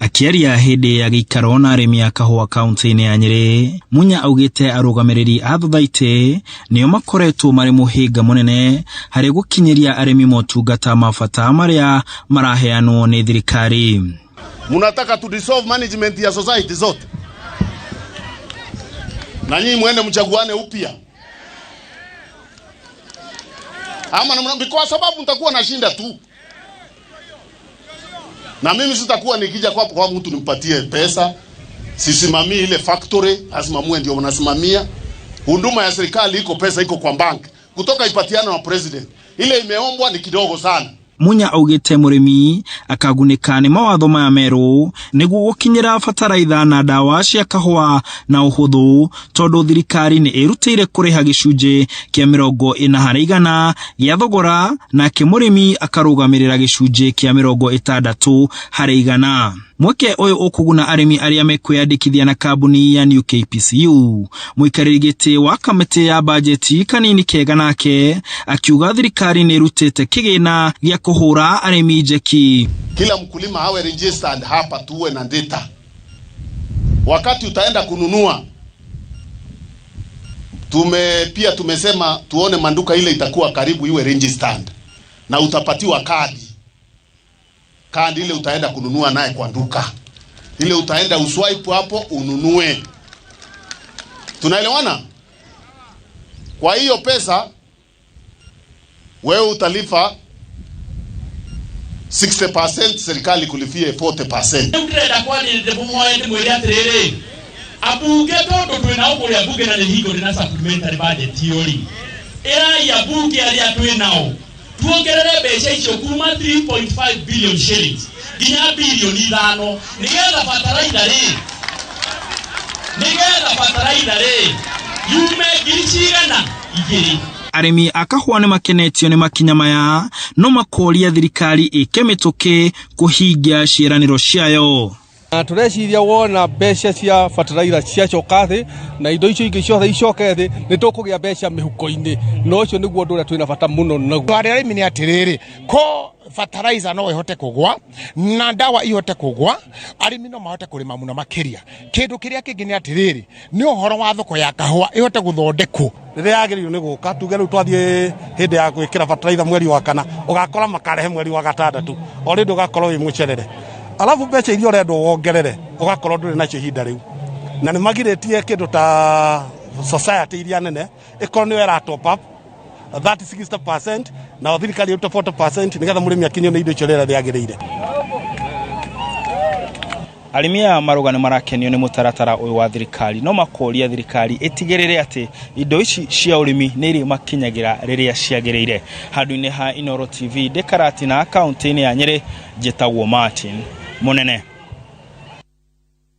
Akĩaria hĩndĩ ya gĩikaro na arĩmi a kahũa kaunti-inĩ ya Nyĩrĩ, Munya augĩte arũgamĩrĩri a thothaitĩ nĩo makoretwo marĩ mũhĩnga mũnene harĩ gũkinyĩria arĩmi motungata ma bata marĩa maraheanwo nĩ thirikari. Munataka tu dissolve management ya society zote na nyinyi mwende mchaguane upya ama namna, kwa sababu nitakuwa nashinda tu, na mimi sitakuwa nikija kwa mtu nimpatie pesa. Sisimamii ile factory, lazima muwe ndio mnasimamia. Huduma ya serikali iko, pesa iko kwa bank kutoka ipatiana na president, ile imeombwa ni kidogo sana. Munya augĩte mũrĩmi akagunĩka nĩ mawatho maya merũ nĩguo gũkinyĩra bataraitha na ndawa cia kahũa na ũhũthũ tondũ thirikari nĩ ĩrutĩire kũrĩha gĩcunjĩ kĩa 40% gĩa thogora nake mũrĩmi akarũgamĩrĩra gĩcunjĩ kĩa 60%. Mweke ũyũ ũkũguna arĩmi arĩa mekwĩyandĩkithia na kambuni ya New KPCU. Mũikarĩri gĩtĩ wa kamĩtĩ ya bajeti Kanini Kega nake akiuga thirikari nĩ ĩrutĩte kĩgĩna gĩa kũhũra arĩmi njeki. Kila mkulima awe registered hapa, tuwe na data. Wakati utaenda kununua, pia tumesema tuone manduka ile itakuwa karibu iwe registered, na utapatiwa kadi. Kadi ile utaenda kununua naye kwa duka. Ile utaenda uswipe hapo ununue. Tunaelewana? Kwa hiyo pesa wewe utalipa 60%, serikali kulifie 40%. Rĩu ndĩrenda kwarĩrĩria mũmoe ndĩmwĩre atĩrĩrĩ, ambunge tondũ twĩ nao kũrĩa mbunge na nĩ hingo ndĩ na supplementary budget iyo rĩ, ĩrai ambunge arĩa twĩ nao tuongerere mbeca icio kuma 3.5 billion shillings nginya bilioni 5 nĩgetha bataraitha rĩ, nĩgetha bataraitha rĩ yume ngiri cigana igĩrĩ. Arĩmi a kahũa nĩ makenetio nĩ makinya maya no makoria thirikari ĩke mĩtũkĩ kũhingia ciĩranĩro ciayo. Na tũreciria wona mbeca cia bataraitha ciacoka thĩ na indo icio ingĩ ciothe icoke thĩ, nĩ tũkũgĩa mbeca mĩhuko-inĩ, na ũcio nĩguo ũndũ ũrĩa twĩna bata mũno naguo. Harĩ arĩmi nĩ atĩrĩrĩ, ko fertilizer no ĩhote kũgwa na ndawa ihote kũgwa, arĩmi no mahote kũrĩma mũno makĩria. Kĩndũ kĩrĩa kĩngĩ nĩ atĩrĩrĩ, nĩ ũhoro wa thoko ya kahũa ĩhote gũthondekwo. Rĩrĩa yagĩrĩirwo nĩ gũka, tuge rĩu twathiĩ hĩndĩ ya gwĩkĩra fertilizer mweri wa kana, ũgakora makarehe mweri wa gatandatũ, o rĩndĩ ũgakorwo wĩ mũcerere. Alafu mbeca iria ũrendwo wongerere, ũgakorwo ndũrĩ nacio ihinda rĩu. Na nĩ magirĩtie kĩndũ ta society iria nene, ĩkorwo nĩyo ĩra top up thirty sixty percent, na thirikari ĩrute 40% nĩgetha mũrĩmi akinyio nĩ indo icio rĩrĩa rĩagĩrĩire. Arĩmi aya marauga nĩ marakenio nĩ mũtaratara ũyũ wa thirikari, no makoria thirikari ĩtigĩrĩre atĩ indo ici cia ũrĩmi nĩ irĩmakinyagĩra rĩrĩa ciagĩrĩire. Handũ-inĩ ha Inooro TV ndĩ Karatina kaunti-inĩ ya Nyĩrĩ, njĩtagwo Martin Mũnene.